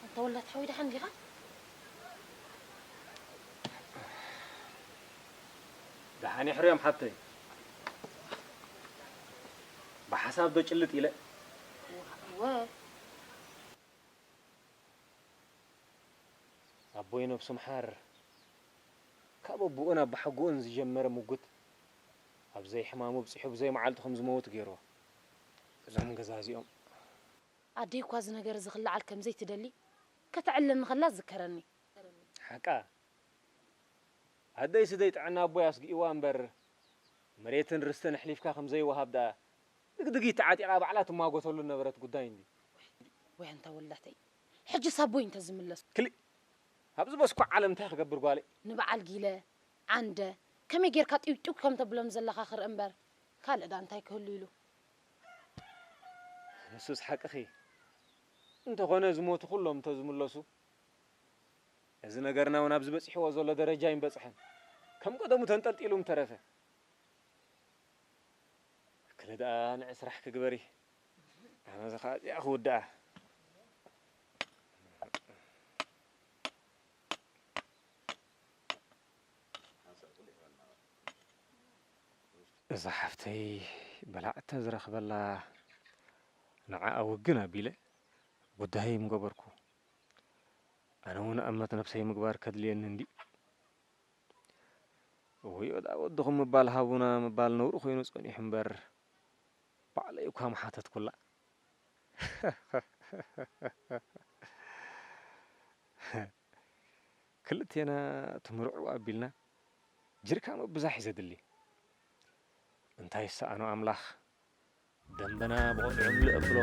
ኣንታ ወላ ተሓዊ ደሓን ዲኻ? ደሓን የሕርዮም ሓተይ። ብሓሳብ ዶ ጭልጥ ኢለ? እወ። ኣቦይ ነብሱ ምሓር ካብ ኣቦኡን ኣባሓጎኡን ዝጀመረ ምጉት ኣብ ዘይሕማሙ ኣብጺሑ ብዘይ መዓልቱ ከም ዝመውት ገይርዎ። እዞም ገዛ እዚኦም ኣደይ እኳ እዚ ነገር እዚ ክለዓል ከም ዘይትደሊ ከተዕልለኒ ከላ ዝከረኒ። ሓቃ። ኣደይ ስደይ ጥዕና ኣቦይ ኣስጊእዋ እምበር፣ መሬትን ርስትን ኣሕሊፍካ ከም ዘይወሃብ ደኣ፣ ድግድጊት ተዓጢቓ ባዕላ ትማጎተሉ ነበረት ጉዳይ እንዲ። ወይ ኣንታ ወላተይ፣ ሕጅስ ኣቦይ እንተ ዝምለስ? ክሊ-፣ ኣብዚ በስኩ ዓለም እንታይ ክገብር ጓለይ? ንበዓል ጊለ፣ ዓንደ፣ ከመይ ጌርካ ጢው ጢው ከም ተብሎም ዘለኻ ክርኢ እምበር፣ ካልእ ደኣ እንታይ ክህሉ ኢሉ? ንሱስ ሓቅኺ። እንተኾነ ዝሞቱ ኩሎም እንተዝምለሱ፣ እዚ ነገርና እውን ኣብዚ በጺሕዎ ዘሎ ደረጃ ኣይምበጽሐን። ከም ቀደሙ ተንጠልጢሉ ምተረፈ። ክሊ ደኣ ንዒ ስራሕ ክግበር እዩ። ኣነ እዚ ኸኣ እዚኣ ክውድኣ። እዛ ሓፍተይ በላዕ እተ ዝረኽበላ ንዓኣ ውግን ኣቢለ ጉዳየይ ምገበርኩ። ኣነ እውን ኣመት ነብሰይ ምግባር ከድልየኒ እንዲ። ውዮ ደኣ ወድኹም ምባል ሃቡና ምባል ነውሪ ኮይኑ ጸኒሑ እምበር፣ ባዕለይ እኳ ምሓተትኩላ። ክልቴና ትምርዕዋ ኣቢልና ጅርካ ምብዛሕ እዩ ዘድሊ። እንታይ ይሰኣኖ ኣምላኽ፣ ደንበና ብቆልዑ ምልእ ኣብሎ።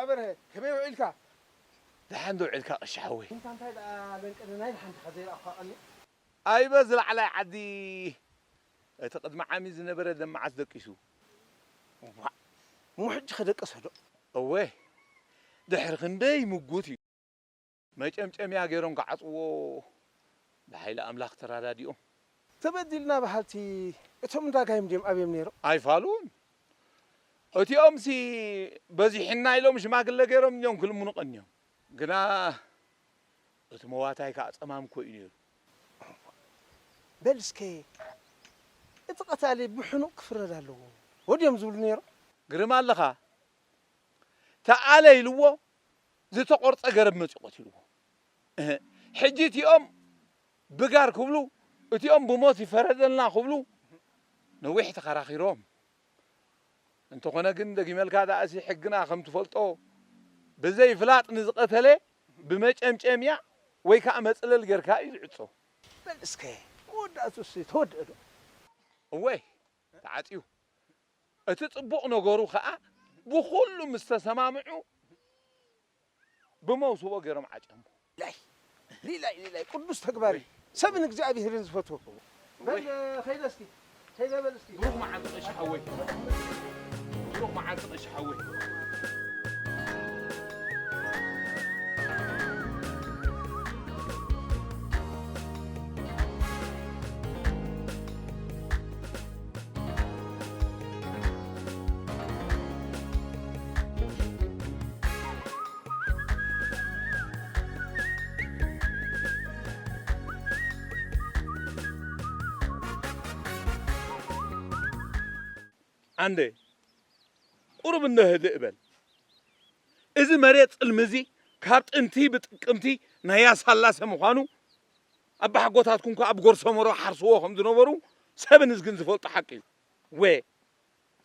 ኣበርሀ፣ ከመይ ውዒልካ? ደሓን ዶ ውዒልካ ቀሺ ሓወይ? እንታ እንታይ ደኣ ለንቀደ ናይ ደሓን ዲኻ ዘይረኣኹኻ ቀኒ? ኣይበ ዝላዕላይ ዓዲ እቲ ቅድሚ ዓሚ ዝነበረ ደመዓት ደቂሱ። ዋእ፣ እሞ ሕጂ ከደቀሰ ዶ? እወ፣ ድሕሪ ክንደይ ምጉት እዩ። መጨምጨምያ ገይሮም ክዓጽዎ ብሓይሊ ኣምላኽ ተራዳዲኦም። ተበዲልና በሃልቲ እቶም እንዳ ጋይም ድዮም ኣብዮም ነይሮም? ኣይፋሉን። እቲኦምሲ በዚሕና ኢሎም ሽማግለ ገይሮም እዮም ክልምኑ ቀንዮም። ግና እቲ መዋታይ ከኣ ጸማም እኮ እዩ ነይሩ። በል እስከ እቲ ቀታሊ ብሕኑቕ ክፍረድ ኣለዎ ወድዮም ዝብሉ ነይሮም? ግርም ኣለኻ። ተኣለ ኢልዎ ዝተቖርጸ ገረብ መጺኡ ቀቲልዎ። እህ፣ ሕጂ እቲኦም ብጋር ክብሉ፣ እቲኦም ብሞት ይፈረደልና ክብሉ ነዊሕ ተኸራኺሮም። እንተኾነ ግን፣ ደጊመልካ ደኣሲ ሕግና ከም ትፈልጦ፣ ብዘይ ፍላጥ ንዝቐተለ ብመጨምጨምያ ወይ ከኣ መጽለል ጌርካ እዩ ዝዕጾ። በል እስከ፣ መወዳእቱስ ተወድአ ዶ? እወ፣ ተዓጽዩ። እቲ ጽቡቕ ነገሩ ኸኣ፣ ብኹሉ ምስ ተሰማምዑ፣ ብመውስቦ ገይሮም ዓጨሙ። ሊላይ፣ ሊላይ፣ ሊላይ፣ ቅዱስ ተግባር እዩ። ሰብን እግዚኣብሄርን ዝፈትዎ። በል፣ ከይደ እስኪ፣ ከይደ በል እስኪ። ብሩኽ መዓልቲ ቀሺ ሓወይ። ብሩኽ መዓልቲ ቀሺ ሓወይ። ኣንደ ቁሩብ እንደ ህድእ በል። እዚ መሬት ጽልሚ እዚ ካብ ጥንቲ ብጥቅምቲ ናይ ያሳላሰ ምዃኑ ኣባሓጎታትኩም ከኣ ኣብ ጎርሶ መሮ ሓርስዎ ከም ዝነበሩ ሰብን እዝግን ዝፈልጦ ሓቂ እዩ። ወ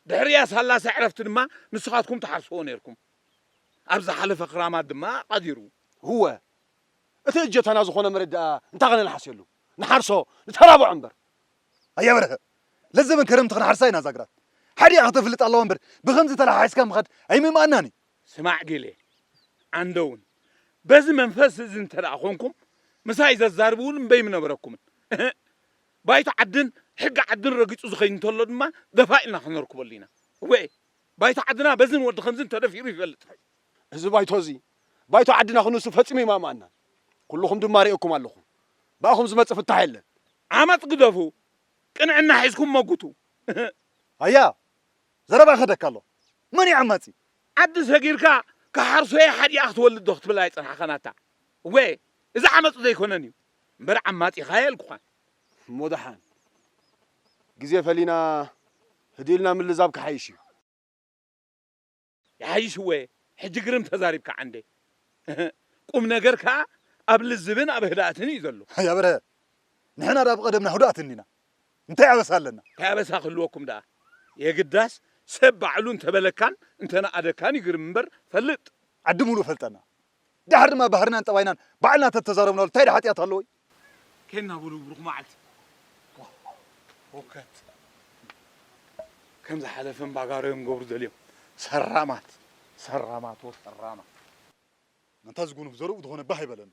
ድሕሪ ያሳላሰ ዕረፍቲ ድማ ንስኻትኩም ትሓርስዎ ነይርኩም። ኣብ ዝሓለፈ ክራማት ድማ ኣቓዲሩ። ህወ፣ እቲ እጀታና ዝኾነ መሬት ደኣ እንታይ ኸነ ንሓስየሉ? ንሓርሶ፣ ንተራብዖ እምበር። ኣያ በርሀ፣ ለዘበን ከረምቲ ክንሓርሳ ኢና ዛግራት። ሓዲኣ ከተፍልጥ ኣለዋ እምበር፣ ብኸምዚ ተለሓሒስካ ምኻድ ኣይምእማናን እዩ። ስማዕ ጊሌ፣ ዓንደውን፣ በዚ መንፈስ እዚ እንተ ደኣ ኾንኩም፣ ምሳይ ዘዛርብ እውን እምበይ ምነበረኩምን። እህ፣ ባይቶ ዓድን ሕጊ ዓድን ረጊጹ ዝኸይድ እንተሎ ድማ፣ ደፋ ኢልና ክነርክበሉ ኢና። እወ፣ ባይቶ ዓድና በዝን ወዲ ከምዝን ተደፊሩ ይፈልጥ። እዚ ባይቶ እዚ፣ ባይቶ ዓድና ክንሱ ፈጺሙ ይማእማኣናን። ኩልኹም ድማ ርእየኩም ኣለኹም። ብኣኹም ዝመጽእ ፍታሕ የለን። ዓመጽ ግደፉ፣ ቅንዕና ሒዝኩም መጉቱ። ኣያ፣ ዘረባ ይኸደካ ኣሎ። መን እዩ ዓማጺ? ዓዲ ሰጊርካ፣ ክሓርሶ እየ ሓዲኣ ክትወልድ ዶ ክትብል ኣይጸናሕኻን ኣታ። እወ፣ እዚ ዓመጽ ዘይኮነን እዩ። እምበር ዓማጺ ኢኻ የልኩኻን። እሞ ደሓን፣ ግዜ ፈሊና፣ ህድእ ኢልና ምልዛብ ክሓይሽ እዩ። ይሓይሽ እወ፣ ሕጂ ግርም ተዛሪብካ ዓንደ። ቁም ነገር ከኣ ኣብ ልዝብን ኣብ ህድኣትን እዩ ዘሎ። ኣያ በርሀ፣ ንሕና ደኣ ብቐደምና ህዱኣት እንዲና። እንታይ ኣበሳ ኣለና? እንታይ ኣበሳ ክህልወኩም ደኣ? የግዳስ ሰብ ባዕሉ እንተበለካን እንተነኣደካን ይግርም እምበር ፈልጥ። ዓዲ ሙሉእ ፈልጠና። ደሓር ድማ ባህርናን ጠባይናን ባዕልና ተተዛረብናሉ እንታይ ደኣ ሓጢኣት ኣለዎ? ኬና ብሉ ብሩኽ መዓልቲ። ወከት። ከም ዝሓለፈ እምባጋሮ እዮም ገብሩ ደልዮም። ሰራማት። ሰራማት ወሰራማት። ኣንታ ዝጉኑፍ ዘርኡ ዝኾነ ባህ ኣይበለኒ።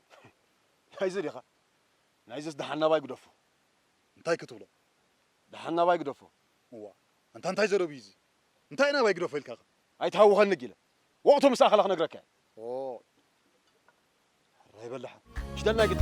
ናይዚ ዲኻ? ናይዚስ ደሓን ናባይ ግደፎ። እንታይ ክትብሎ? ደሓን ናባይ ግደፎ። እዋ፣ ኣንታ እንታይ ዘረቡ እዩ እዚ? እንታይ ናባይ ግደፎ ኢልካ ኸ? ኣይትሃውኸኒ ጊለ። ወቕቱ ምስ ኣኸለ ክነግረካ እየ። ኦ። ሕራይ በል ደሓን። ሽደልና ግዳ።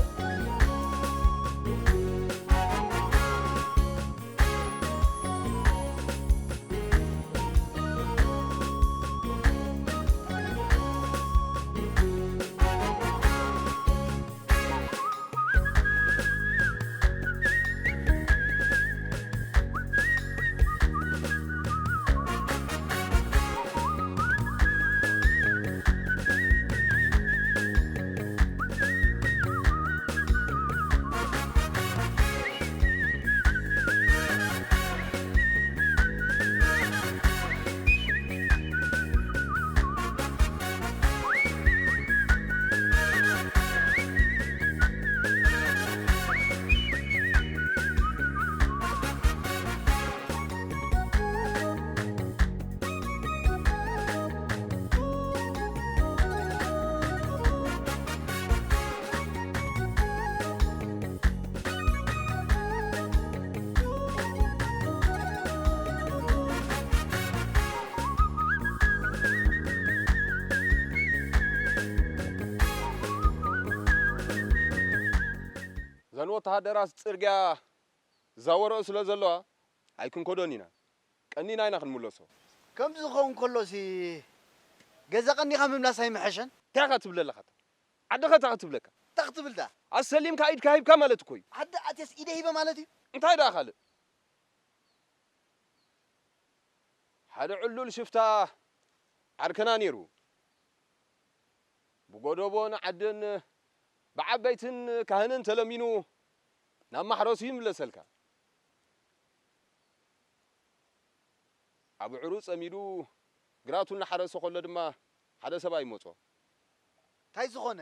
ወተሃደራት ጽርግያ ዛወረኦ ስለ ዘለዋ ኣይክንከዶን ኢና። ቀኒና ኢና ክንምለሶ። ከምዚ ዝኸውን ከሎሲ ገዛ ቀኒኻ ምምላስ ኣይምሐሸን? እንታይ ኢኻ ትብለለኻ? ዓድኻ እንታይ ክትብለካ? እንታይ ክትብል ደኣ? ኣሰሊምካ ኢድካ ሂብካ ማለት እኮ እዩ። ዓዲ ኣትየስ ኢደ ሂበ ማለት እዩ? እንታይ ደኣ ካልእ? ሓደ ዕሉል ሽፍታ ዓርክና ነይሩ። ብጎደቦን ዓድን ብዓበይትን ካህንን ተለሚኑ ናብ ማሕረሱ ይምለሰልካ። ኣብዕሩ ጸሚዱ ግራቱ እናሓረሰ ከሎ ድማ ሓደ ሰብኣይ ይመጾ። እንታይ ዝኾነ?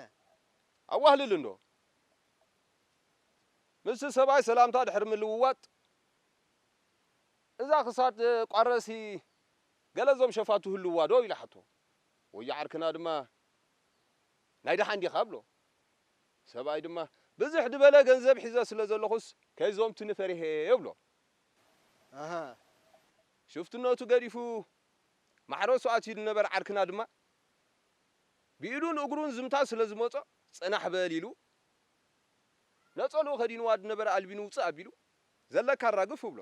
ኣዋህልል እንዶ። ምስቲ ሰብኣይ ሰላምታ ድሕሪ ምልውዋጥ፣ "እዛ ክሳድ ቋረሲ ገለ እዞም ሸፋቱ ህልዋ ዶ?" ኢሉ ሓቶ። ወዮ ዓርክና ድማ፣ "ናይ ደሓን ዲኻ?" ብሎ። ሰብኣይ ድማ፣ "ብዝሕ ዝበለ ገንዘብ ሒዘ ስለ ዘለኹስ ከይዞምቱኒ ፈሪሄ" ብሎ። ኣሃ። ሽፍትነቱ ገዲፉ ማሕረሱ ኣትዩ ዝነበረ ዓርክና ድማ፣ ብኢዱን እግሩን ዝምታ ስለ ዝመጾ፣ "ጽናሕ በል" ኢሉ፣ ነጸልኡ ከዲንዋ ዝነበረ ኣልቢኑ ውጽእ ኣቢሉ፣ "ዘለካ ኣራግፍ" ይብሎ።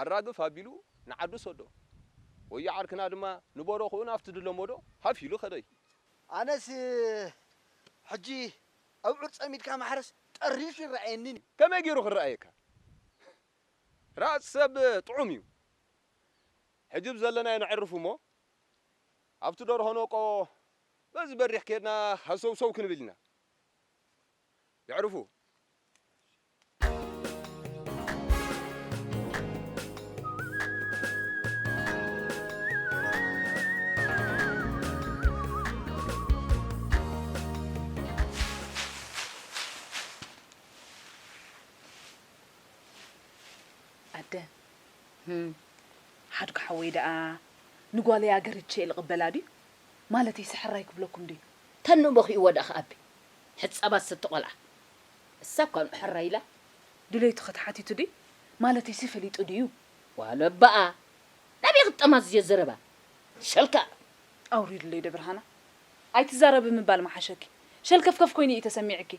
ኣራግፍ ኣቢሉ ንዓዱ ሰዶ። ወዮ ዓርክና ድማ ንበረኽኡ ናብቲ ዝለመዶ ሃፍ ኢሉ ከደይ። ኣነስ ሕጂ ኣብዑር ጸሚድካ ማሕረስ ጠሪሹ ይረኣየኒ። ከመይ ገይሩ ክረኣየካ? ራእሲ ሰብ ጥዑም እዩ። ሕጂ ብዘለናዮ ነዕርፍ እሞ፣ ኣብቲ ደርሆ ነቆ በዚ በሪኽ ኬድና ሃሰውሰው ክንብል ኢና። የዕርፉ። ኣደ፣ ህም። ሓድጉ ሓወይ ደኣ ንጓለይ ኣገርቼ ልቕበላ ድዩ? ማለተይሲ ሕራይ ክብለኩም ድዩ? ተንኡ በኺእዎ ደኣ ከኣቢ። ሕጻባት ሰቲ ቆልዓ። እሳ እኳ ንኡ ሕራይ ኢላ። ድሌቱ ኸተሓቲቱ ድዩ? ማለተይሲ ፈሊጡ ድዩ? ዋሎ ኣባኣ። ናበይ ክትጠማዝዝዮ ዘረባ? ሸልካ። ኣውሪድለይ ደ ብርሃና። ኣይትዛረቢ ምባል ምሓሸኪ። ሸልከፍከፍ ኮይኑ እዩ ተሰሚዕኪ።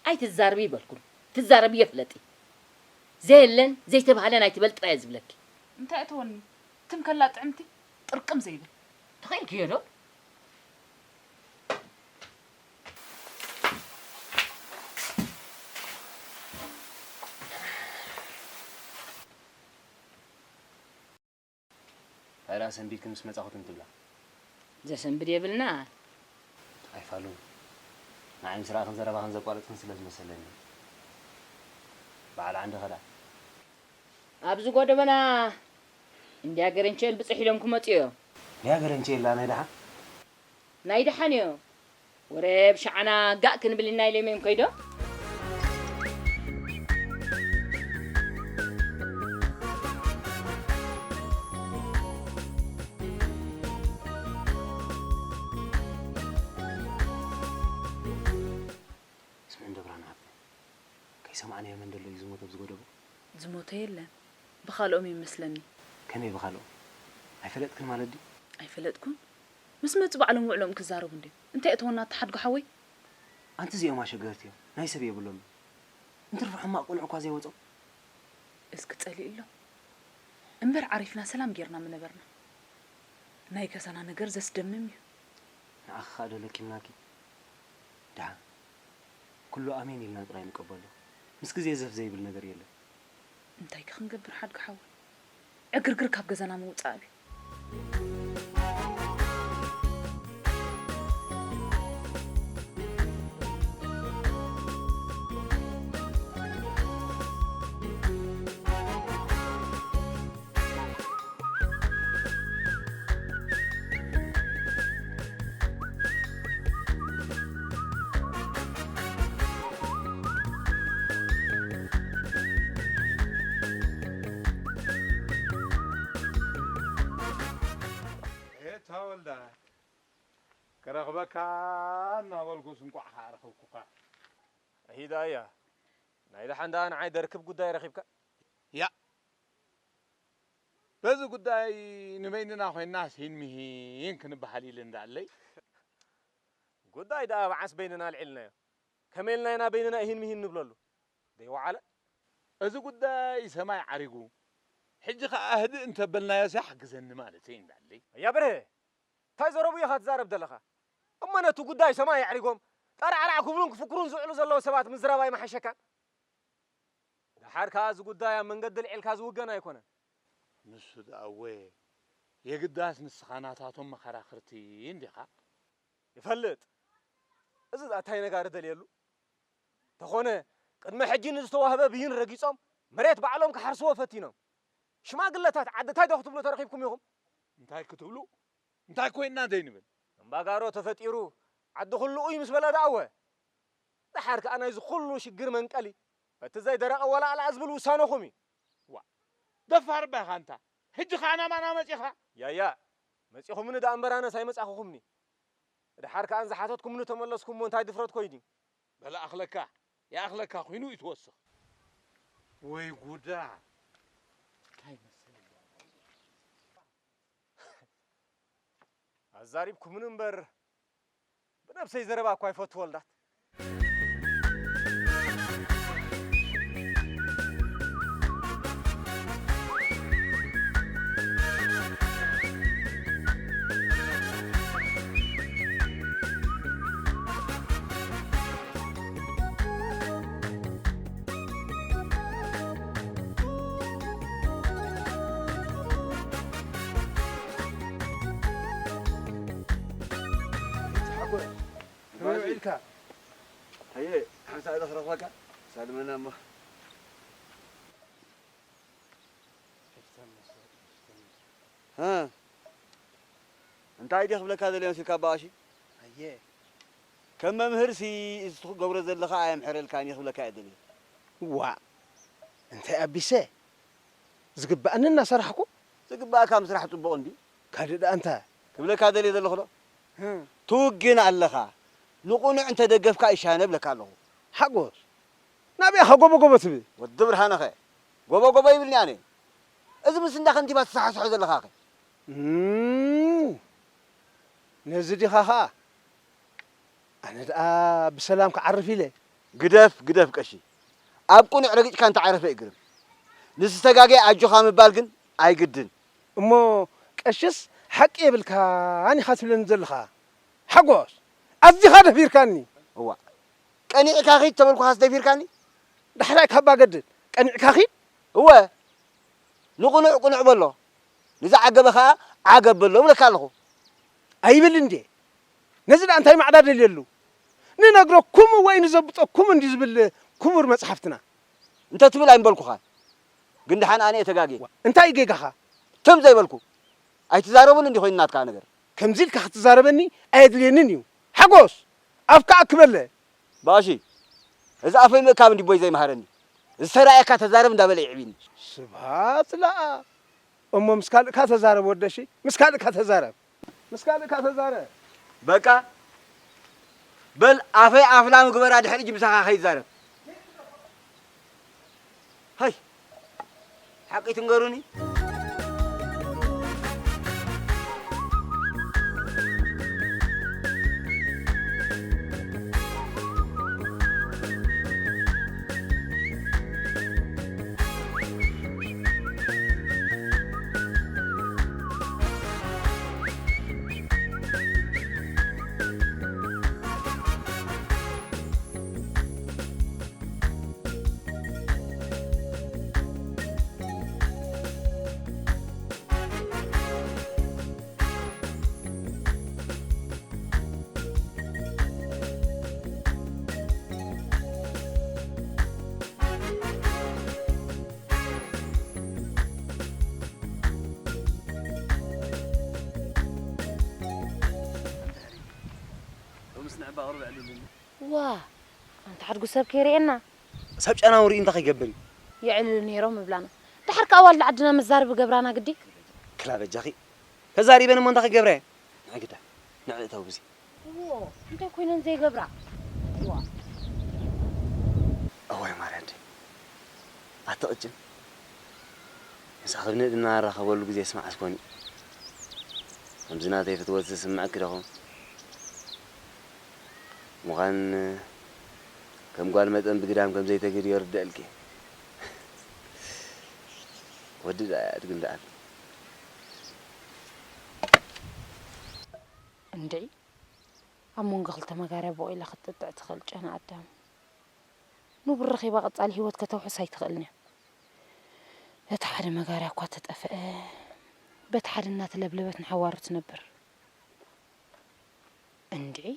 ኣይትዛረቢ ይበልኩም። ትዛረቢ እየ ፍለጢ። ዘየለን ዘይተባህለን ኣይትበል ጥራይ እየ ዝብለኪ። እንታይ እተወኒ? ትም ከላ ጥዕምቲ ጥርቅም ዘይብል። ተኸኢልክዮ ዶ? እንታይ ደኣ ሰንቢድክን ምስ መጻኹ ትም ትብላ? ዘሰንብድ የብልና። ኣይፋሉን። ንዓይ ምስ ረኣኽን ዘረባኽን ዘቋረጽክን ስለ ዝመሰለኒ። በዓል ዓንዲ ኸዳ። ኣብዚ ጎደበና እንድያ ገረንቸል ብጽሕ ኢሎም ክመጹ እዮም። እንድያ ገረንቸል ኢላ ናይ ደሓን? ናይ ደሓን እዮ። ወረ ብሸዓና ጋእ ክንብል ኢና ኢሎም እዮም ከይዶም። ስምዒ እንዶ ብርሃን ሓፍተይ፣ ከይሰማዕናዮ መን ደሎ እዩ ዝሞተ ኣብዚ ጎደቦ? ዝሞተ የለን። ብኻልኦም እዩ መስለኒ። ከመይ ብኻልኦም? ኣይፈለጥክን ማለት ድዩ? ኣይፈለጥኩን? ምስ መጹ ባዕሎም ውዕሎም ክዛረቡ እንድዮም። እንታይ እተወና ኣታ ሓድጉ ሓወይ? ኣንቲ እዚኦም ኣሸገርቲ እዮም። ናይ ሰብ የብሎምን። እንትርፎ ሕማቕ ቅኑዕ እኳ ዘይወጾም። እስኪ ጸሊእሎም። እምበር ዓሪፍና ሰላም ጌርና ምነበርና። ናይ ገዛና ነገር ዘስደምም እዩ። ንዓኺ ኸኣ ዶ ለኪምናኪ? ደሓን። ኩሉ ኣሜን ኢልና ጥራይ ንቀበሎ። ምስ ግዜ ዘፍ ዘይብል ነገር የለን። እንታይ ከ ክንገብር ሓድጉ ሓወይ? ዕግርግር ካብ ገዛና ምውጻእ እዩ። ኤታ ወልዳ፣ ክረኽበካ እናበልኩስ እንቋዕ ኸኣ ረኸብኩኻ። ሂዳ እያ። ናይ ደሓን ደኣ ንዓይ ደርክብ ጉዳይ ረኺብካ? ያ፣ በዚ ጉዳይ ንበይንና ኮይንና ስሂን ምሂን ክንበሃል ኢለ እንዳለይ። ጉዳይ ደኣ መዓስ በይንና ኣልዒልናዮ? ከመይ ኢልና ኢና በይንና ኢሂን ምሂን ንብለሉ? ዘይወዓለ? እዚ ጉዳይ ሰማይ ዓሪጉ፣ ሕጂ ኸኣ ህድእ እንተበልናዮስ ይሓግዘኒ ማለተይ እንዳለይ። ኣያ ብርሀ፣ እንታይ ዘረቡ ኢኻ ትዛረብ ዘለኻ? እሞ ነቲ ጉዳይ ሰማይ ኣዕሪጎም፣ ጠራዕራዕ ክብሉን ክፍክሩን ዝውዕሉ ዘለዉ ሰባት ምዝራብ ኣይምሓሸካን? ደሓር ከኣ እዚ ጉዳይ ኣብ መንገዲ ኣልዒልካ ዝውገን ኣይኮነን። ንሱ ደኣ እወ፣ የግዳስ ንስኻ ናታቶም መኸራኽርቲ እንዲኻ። ይፈልጥ። እዚ ደኣ እንታይ ነጋሪ ደልየሉ? ተኾነ፣ ቅድሚ ሕጂ ንዝተዋህበ ብይን ረጊጾም፣ መሬት ባዕሎም ክሓርስዎ ፈቲኖም። ሽማግለታት ዓዲ እንታይ ዶ ክትብሉ ተረኺብኩም ኢኹም? እንታይ ክትብሉ? እንታይ ኮይንና ዘይንብል? እምባጋሮ ተፈጢሩ፣ ዓዲ ኩሉ ኡይ ምስ በለ ደኣወ። ደሓር ከኣ ናይዚ ኩሉ ሽግር መንቀሊ፣ በቲ ዘይደረቐ ወላእላእ ዝብል ውሳነኹም እዩ። ዋእ፣ ደፋር እባ ኢኻ ኣንታ። ሕጂ ኸኣ ናባና መጺኻ? ያያ፣ መጺኹምኒ ደኣ እምበር ኣነስ ኣይመጻኹኹምኒ። ደሓር ከኣ ንዝሓተትኩምኒ ተመለስኩምዎ እንታይ ድፍረት ኮይኑ እዩ? በል ኣኽለካ ይኣኽለካ ኮይኑ እዩ ትወስኽ። ወይ ጉዳ! እንታይ መሰለ ኣዛሪብኩምኒ እምበር ብነብሰይ ዘረባ እኳ ይፈቱ ወልዳት። ሓጎስ ከመይ ውዒልካ? ኣየ ሓንሳእ ዶ ክረኽበካ? ሳልመና እሞ እ እንታይ ድየ ክብለካ ደልየ መሲልካ ኣባ ቀሺ? ኣየ ከም መምህርሲ እዚ ትገብሮ ዘለኻ ኣየምሕረልካን እየ ክብለካ እየ ደልየ። ዋእ እንታይ ኣቢሰ ዝግበኣኒ እናሰራሕኩ። ዝግበኣካ ምስራሕ ፅቡቕ እንድዩ። ካልእ ደኣ እንታይ ክብለካ ደልየ ዘለኹ ዶ? ትውግን ኣለኻ ንቕኑዕ እንተደገፍካ ይሻነ እብለካ ኣለኹ። ሓጎስ ናበይ ኢኻ ጎቦ ጎቦ ትብል? ወዲ ብርሃነኸ ጎቦ ጎቦ ይብልኒ ኣነ። እዚ ምስ እንዳ ከንቲባ ትሰሓስሖ ዘለኻኸ? እም፣ ነዚ ዲኻ ኸኣ? ኣነ ደኣ ብሰላም ክዓርፍ ኢለ። ግደፍ ግደፍ ቀሺ፣ ኣብ ቅኑዕ ረጊጽካ እንተዓረፈ እዩ ግርም። ንዝተጋገየ ኣጆኻ ምባል ግን ኣይግድን። እሞ ቀሽስ ሓቂ የብልካን ኢኻ ትብለኒ ዘለኻ? ሓጎስ ኣዚኻ ደፊርካኒ። እዋእ ቀኒዕካ ኺድ ተበልኩኻስ ደፊርካኒ? ዳሕራይ ካብ ኣገድድ ቀኒዕካ ኺድ። እወ ንቕኑዕ ቅኑዕ በሎ ንዝዓገበ ኸኣ ዓገብ በሎ እብለካ ኣለኹ። ኣይብል እንድየ። ነዚ ደኣ እንታይ ማዕዳ ደልየሉ? ንነግረኩም ወይ ንዘብጠኩም እንድዩ ዝብል ክቡር መጽሓፍትና። እንተ ትብል ኣይምበልኩኻን። ግን ደሓን ኣነ እየ ተጋግየ። እንታይ ጌጋኻ? ትም ዘይበልኩ። ኣይትዛረቡን እንዲ ኮይኑ ናትካ ነገር። ከምዚ ኢልካ ክትዛረበኒ ኣየድልየንን እዩ። ሓጎስ! ኣፍካ ኣክበለ። ባሺ፣ እዚ ኣፈይ ምእካብ እንዲ ቦይ ዘይምሃረኒ። ዝተራእየካ ተዛረብ እንዳበለ ይዕብኒ። ስብሃት ለኣ። እሞ ምስ ካልእካ ተዛረብ ወደሺ፣ ምስ ካልእካ ተዛረብ። ምስ ካልእካ ተዛረብ። በቃ በል ኣፈይ ኣፍላ ምግበራ ድሕሪ ሕጂ ምሳኻ ከይዛረብ። ሃይ ሓቂ ትንገሩኒ። ሎምስ ንዕባ ቁሩብ ኣዕሊሉኒ። ዋእ ኣንታ ሓድጉ ሰብ ከይርእየና። ሰብ ጨናዊ ርእዩ እንታይ ክገብር እዩ። የዕልሉ ነይሮም ምብላና። ደሓር ከኣ ኣዋልድ ዓድና መዛረቢ ገብራና ግዲ። ክላ በጃኺ ተዛሪበን እሞ እንታይ ክገብራ እየን። ንዒ ግዳ ንዒ እተው ብዚ። እዎ እንታይ ኮይነን ዘይገብራ። ዋእ። እዋይ ማርያ ኣደይ ኣቲ ቅጭን ምሳኺ ብንእድና ንራኸበሉ ግዜስ መዓስ ኮን እዩ። ከምዚ ናተይ ፍትወት ዝስምዐኪ ዶ ኸውን ምዃን ከም ጓል መጠን ብግዳም ከም ዘይተግህድ ይርደአልኪ። ወዲ ደኣ ኣድግን ደኣ። እንድዒ፣ ኣብ መንጎ ክልተ መጋርያ ቦቕ ኢላ ክትጥጥዕ ትኽእል ጨና ኣዳም። ንቡር ረኺባ ቀጻሊ ህይወት ከተውሕስ ኣይትኽእልን እያ። በቲ ሓደ መጋርያ እኳ ተጠፍአ፣ በቲ ሓደ እናተለብለበት ንሓዋሩ ትነብር። እንድዒ፣